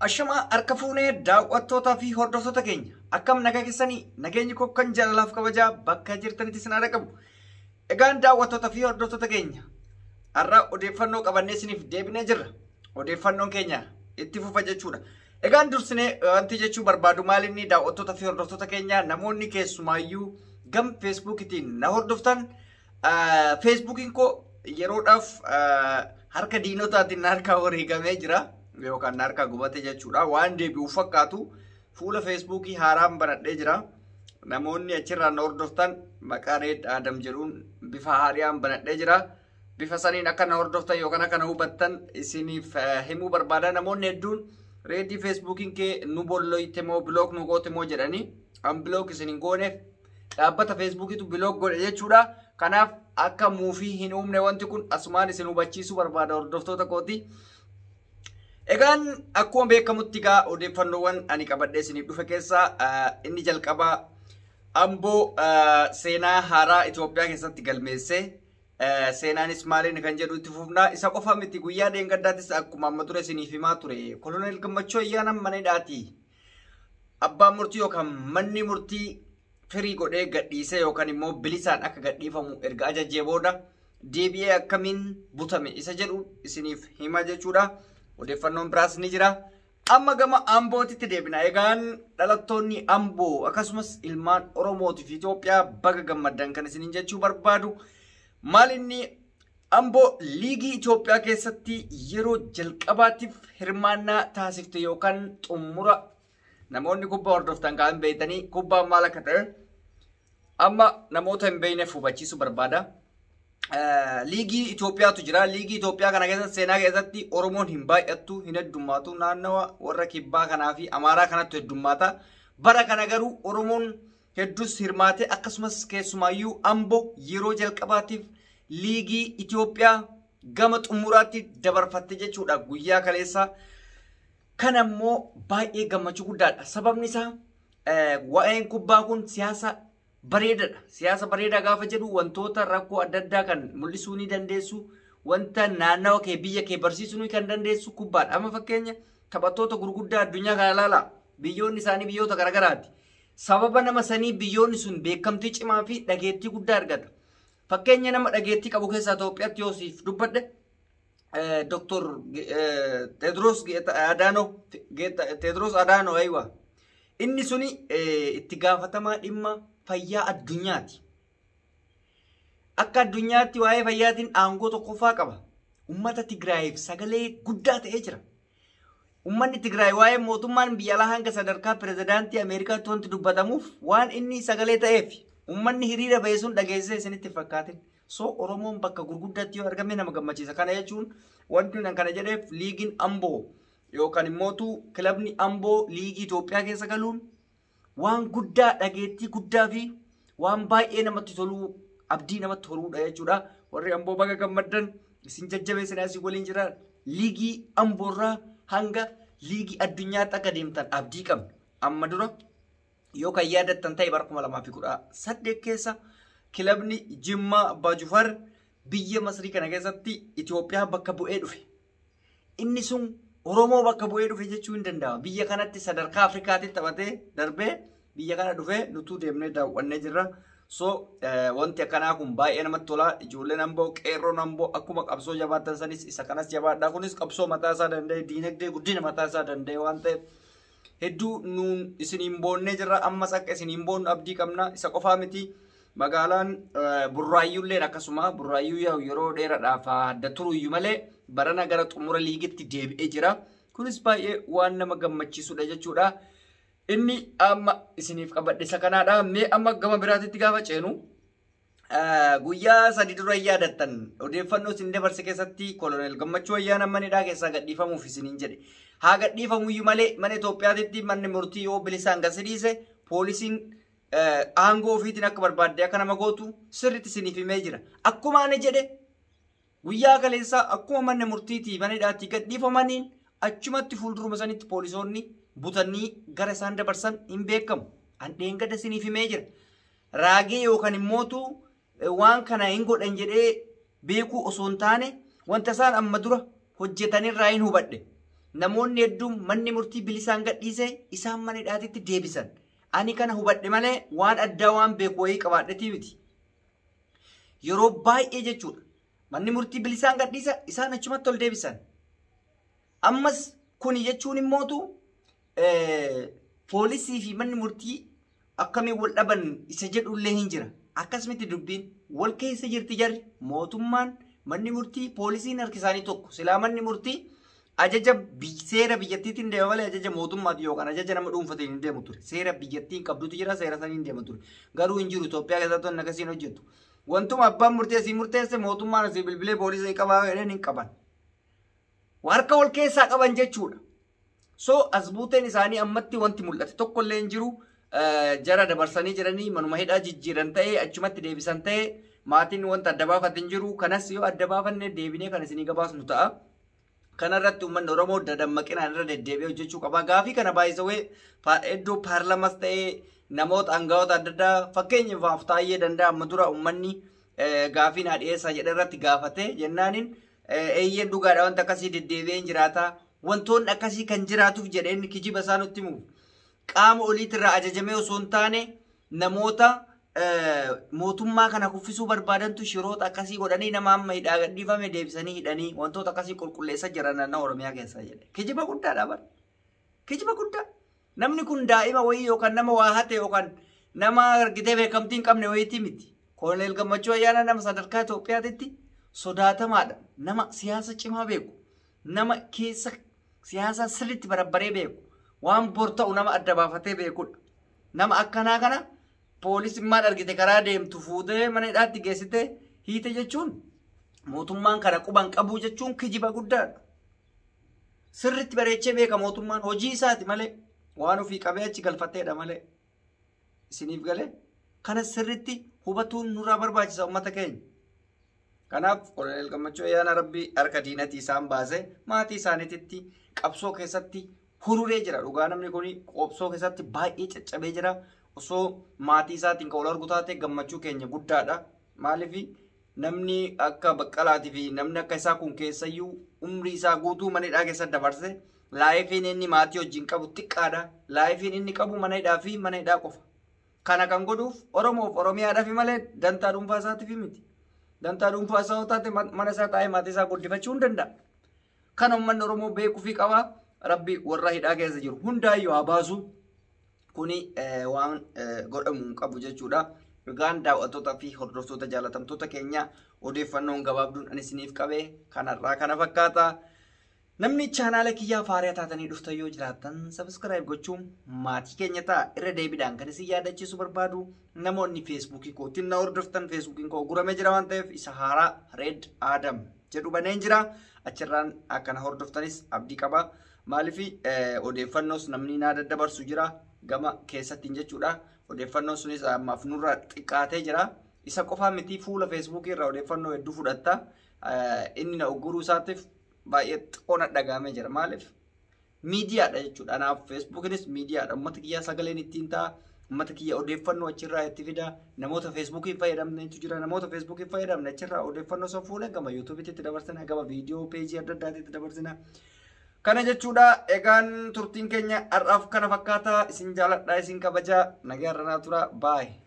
Ashamaa harka fuunee daawwattootaa fi hordoftoota keenya akkam nagaa keessanii nageenyi koo kan jaalalaaf kabajaa bakka jirtanitti isin haa qabu. Egaan daawwattoota fi hordoftoota keenya har'a odeeffannoo qabannee isiniif deebinee jirra. Odeeffannoon keenya itti fufa jechuudha. Egaan dursinee wanti jechuu barbaadu maal inni daawwattoota fi hordoftoota keenya namoonni keessumaayyuu gam feesbuukiitiin na hordoftan feesbuukiin koo yeroodhaaf harka diinotaatiin harkaa wareegamee jira. Yookaan harkaa gubate jechuudha. Waan deebi'u fakkaatu fuula feesbuukii haaraan banadhee jira. Namoonni achirraa na hordoftan maqaa Reed Adam jedhuun bifa haaraan banadhee jira. Bifa saniin akka na hordoftan yookaan akka na hubattan isiniif himuu barbaada. Namoonni hedduun reedii feesbuukiin kee nu bolloyte moo block nu goote moo jedhanii an block isin hin gooneef dhaabbata feesbuukiitu block godhe jechuudha. Kanaaf akka muufii hin uumne wanti kun asumaan isin hubachiisuu barbaada hordoftoota kooti. Egaan akkuma beekamutti egaa odeeffannoowwan ani qabadhee isiniif dhufe keessaa inni jalqabaa Amboo seenaa haaraa Itoophiyaa keessatti galmeesse. Seenaanis maaliin kan jedhu itti fufnaa. Isa qofa miti guyyaa dheengaddaattis akkuma amma ture isiniif himaa ture. Koloneel Gammachuu Ayyaanaa mana hidhaati. Abbaan murtii yookaan manni murtii firii godhee gadhiisee yookaan immoo bilisaan akka gadhiifamu erga ajajee booda deebi'ee akkamiin butame isa jedhu isiniif hima jechuudha. Odeeffannoon biraas ni jira. Amma gama Ambootitti deebina. Egaan dhalattoonni Amboo akkasumas ilmaan Oromootii fi Itoophiyaa baga gammaddan kan isiniin jechuu barbaadu. Maal inni Amboo liigii Itoophiyaa keessatti yeroo jalqabaatiif hirmaannaa taasifte yookaan xumura namoonni kubbaa hordoftan kan beektanii kubbaan maal akka ta'e amma namoota hin beekneef hubachiisuu barbaada. Liigii Itoophiyaatu jira. Liigii Itoophiyaa kana keessatti seenaa keessatti Oromoon hin baay'attu, hin heddummaatu. Naannawa warra kibbaa kanaa fi Amaaraa kanatti heddummaata. Bara kana garuu Oromoon hedduus hirmaate akkasumas keessumaayyuu Amboo yeroo jalqabaatiif liigii Itoophiyaa gama xumuraatti dabarfatte jechuudha guyyaa kaleessa. Kana immoo baay'ee gammachuu guddaadha. Sababni isaa waa'een kubbaa kun siyaasa bareedaadha. Siyaasa bareedaa gaafa jedhu wantoota rakkoo adda addaa kan mul'isuu ni dandeessu. Wanta naannawa kee biyya kee barsiisuu ni kan dandeessu kubbaadha. Amma fakkeenya taphattoota gurguddaa addunyaa kana ilaala. Biyyoonni isaanii biyyoota garaagaraati. Sababa nama sanii biyyoonni sun beekamtii cimaa fi dhageettii guddaa argata. Fakkeenya nama dhageettii qabu keessaa Itoophiyaatti yoo siif dubbadhe Dr. Teedros Adaanoo Teedros Adaanoo aywa. Inni suni itti gaafatamaa dhimma fayyaa addunyaati. Akka addunyaatti waa'ee fayyaatiin aangoo tokkoffaa qaba. Uummata Tigraayiif sagalee guddaa ta'ee jira. Uummanni Tigraay waa'ee mootummaan biyya alaa hanga sadarkaa pirezidaantii Ameerikaatti wanti dubbatamuuf waan inni sagalee ta'eef uummanni hiriira ba'e sun dhageessisee isinitti fakkaatin. So Oromoon bakka gurguddaatti yoo argame nama gammachiisa. Kana jechuun wanti ani kana jedheef liigiin Amboo yookaan immootu kilabni Amboo liigii Itoophiyaa keessa galuun waan guddaa dhageettii guddaa fi waan baay'ee namatti toluu abdii namatti toluudha jechuudha. Warri Amboo baga gammaddan isin jajjabeessinaa isin waliin jira. Liigii Amboorraa hanga liigii addunyaatti akka deemtan abdii qabna. Amma dura yoo kan yaadattan ta'e bara 2018 keessa kilabni Jimmaa Abbaa Jufar biyya Masrii kana keessatti Itoophiyaa bakka bu'ee dhufe. Inni sun Oromoo bakka bu'ee dhufe jechuu hin danda'ama. Biyya kanatti sadarkaa Afrikaatti taphatee darbee biyya kana dhufee nutuu deemnee daawwannee jirra. So wanti akkanaa kun baay'ee namatti tola. Ijoolleen Amboo, qeerroon Amboo akkuma qabsoo jabaatan sanis isa kanas jabaadha. Kunis qabsoo mataa isaa danda'e, diinagdee guddina mataa isaa danda'e waan ta'eef hedduu nuun isiniin boonnee jirra. Ammas akka isiniin boonnu abdii qabna. Isa qofaa miti. Magaalaan Burraayyuulleen akkasuma Burraayyuu yeroo dheeraadhaaf adda turuyyuu malee barana gara xumura liigitti deebi'ee jira. Kunis baay'ee waan nama gammachiisudha jechuudha. Inni amma isiniif qabadhe isa kanaadha. Mee amma gama biraatitti gaafa ceenu guyyaa sadi dura yaadattan odeeffannoo isin dabarse keessatti Koloneel Gammachuu Ayyaanaa mana hidhaa keessaa gadhiifamuuf isiniin jedhe. Haa gadhiifamuyyuu malee mana Itoophiyaatitti manni murtii yoo bilisaan gadi dhiise poolisiin aangoo ofiitiin akka barbaadde akka nama gootu sirriitti isiniif himee jira. Akkuma ani jedhe guyyaa kaleessaa akkuma manni murtiitii mana hidhaatti gadhiifamaniin achumatti fuulduruma sanitti poolisoonni butanii gara isaan dabarsan hin beekamu. An dheengadda isiniif himee jira. Raagee yookaan immootu waan kana hin godhan jedhee beekuu osoo hin taane wanta isaan amma dura hojjetanirraa hin hubadhe. Namoonni hedduun manni murtii bilisaan gadhiise isaan mana hidhaatitti deebisan. Ani kana hubadhe malee waan addaa waan beeku wayii qabaadhetii miti. Yeroo baay'ee jechuudha. Manni murtii bilisaan gadhiisa isaan achumatti ol deebisan. Ammas kuni jechuun immootu poolisii fi manni murtii akkamiin wal dhaban isa jedhullee hin jira. Akkasumatti dubbiin wal keessa jirti jarri mootummaan manni murtii poolisiin harki isaanii tokko. Silaa manni murtii ajaja seera biyyattiitiin deema malee ajaja mootummaatiin yookaan ajaja nama dhuunfatiin hin deemu ture. Seera biyyattiin qabdutu jira seera saniin hin deemu ture. Garuu hin jiru Itoophiyaa keessatti wanni akkasiin hojjetu. Wantuma abbaan murtii asii murteesse mootummaan asii bilbilee poolisii qabaa jedheen hin qaban. Harka wal keessaa qaban jechuudha. So as buuteen isaanii ammatti wanti mul'ate tokkollee hin jiru. Jara dabarsanii jiranii manuma hidhaa jijjiiran ta'ee achumatti deebisan ta'ee maatiin wanta adda baafate hin jiru. Kanas yoo adda baafanne deebinee kan isinii gabaasnu ta'a. Kanarratti uummanni Oromoo dadammaqinaan irra deddeebi'ee hojjechuu qaba. Gaafii kana baay'isawee iddoo paarlamaas ta'ee namoota aangawoota adda addaa fakkeenyaaf Taayyee Danda'a amma dura uummanni gaafii naa dhiyeessaa jedhe irratti gaafate jennaaniin eeyyeen dhugaadha wanta akkasii deddeebi'ee hin jiraata. Wantoonni akkasii kan jiraatuuf jedhee inni kijiba isaa nutti himuuf qaama oliitirraa ajajamee osoo hin taane namoota mootummaa kana kuffisuu barbaadantu shiroota akkasii godhanii nama amma hidhaa gadhiifame deebisanii hidhanii wantoota akkasii qulqulleessa jiran naannoo Oromiyaa keessaa jedhe. Kijiba guddaadha bara. Kijiba guddaa. Namni kun daa'ima wayii yookaan nama waa hate yookaan nama argitee beekamtii hin qabne wayiitii miti. Koloneel Gammachuu Ayyaanaa nama sadarkaa Itoophiyaatitti sodaatamaadha. Nama siyaasa cimaa beeku. Nama keessa siyaasa sirriitti barabbaree beeku. Waan bor ta'u nama adda baafatee beekudha. Nama akkanaa kana poolisummaan argite karaa deemtu fuutee mana hidhaatti geessite hiite jechuun mootummaan kana quban qabuu jechuun kijiba guddaadha. Sirriitti bareechee beeka mootummaan hojii isaati malee waan ofii qabee achi galfateedha malee. Isiniif galee kana sirriitti hubatuun nurraa barbaachisa uummata keenya. Kanaaf Koloneel Gammachuu Ayyaanaa Rabbii harka diinatii isaan baase maatii isaaniititti qabsoo keessatti hururee jira. Dhugaa namni kun qabsoo keessatti baay'ee caccabee jira. Osoo maatii isaatiin kan wal argu taate gammachuu keenya guddaadha. Maaliif namni akka Baqqalaatii fi namni akka isaa kun keessayyuu umrii isaa guutuu mana hidhaa keessatti dabarse laayifiin inni maatii wajjin qabu xiqqaadha. Laayifiin inni qabu mana hidhaa fi mana hidhaa qofa. Kana kan godhuuf Oromoof Oromiyaadhaaf malee dantaa dhuunfaa isaatiif miti. Dantaa dhuunfaa isaa yoo taate mana isaa taa'ee maatii isaa guddifachuu hin danda'a. Kana uummanni Oromoo beekuu fi qaba. Rabbi warra hidhaa keessa jiru hundaayyuu haa baasu. Kuni waan godhamu hin qabu jechuudha. Egaan daawwattoota fi hordoftoota jaalatamtoota keenya odeeffannoon gabaabduun ani isiniif qabe kanarraa kana fakkaata. Namni chaanaala kiyyaa faariyaa taatanii dhuftan yoo jiraattan sabiskiraayib gochuun maatii keenya ta'a. Irra deebiidhaan kan isin yaadachiisu barbaadu namoonni feesbuukii kootiin na hordoftan feesbuukiin koo guramee jira waan ta'eef isa haaraa Red Adam jedhu baneen jira. Achirraan akkana hordoftanis abdii qaba. Maaliif odeeffannoos namni naa daddabarsu jira gama keessattiin jechuudha. Odeeffannoon sunis ammaaf nurraa xiqqaatee jira. Isa qofaa miti fuula feesbuukii irraa odeeffannoo hedduu fudhatta. Inni na ugguruu isaatiif baay'ee xiqqoo na dhagahamee jira. Maaliif miidiyaadha jechuudha. Anaaf feesbuukiinis miidiyaadha. Uummata kiyyaa sagaleen ittiin ta'a. Uummata kiyya odeeffannoo achirraa itti fida. Namoota feesbuukii fayyadamne jira. Namoota feesbuukii fayyadamne achirraa odeeffannoo san fuula gama yuutuubiitti itti dabarsina. Gama viidiyoo peejii adda addaatti itti dabarsina. Kana jechuudha. Egaan turtiin keenya har'aaf kana fakkaata. Isin jaaladha, isin kabajaa. Nagaa irra naa tura. Baay'ee.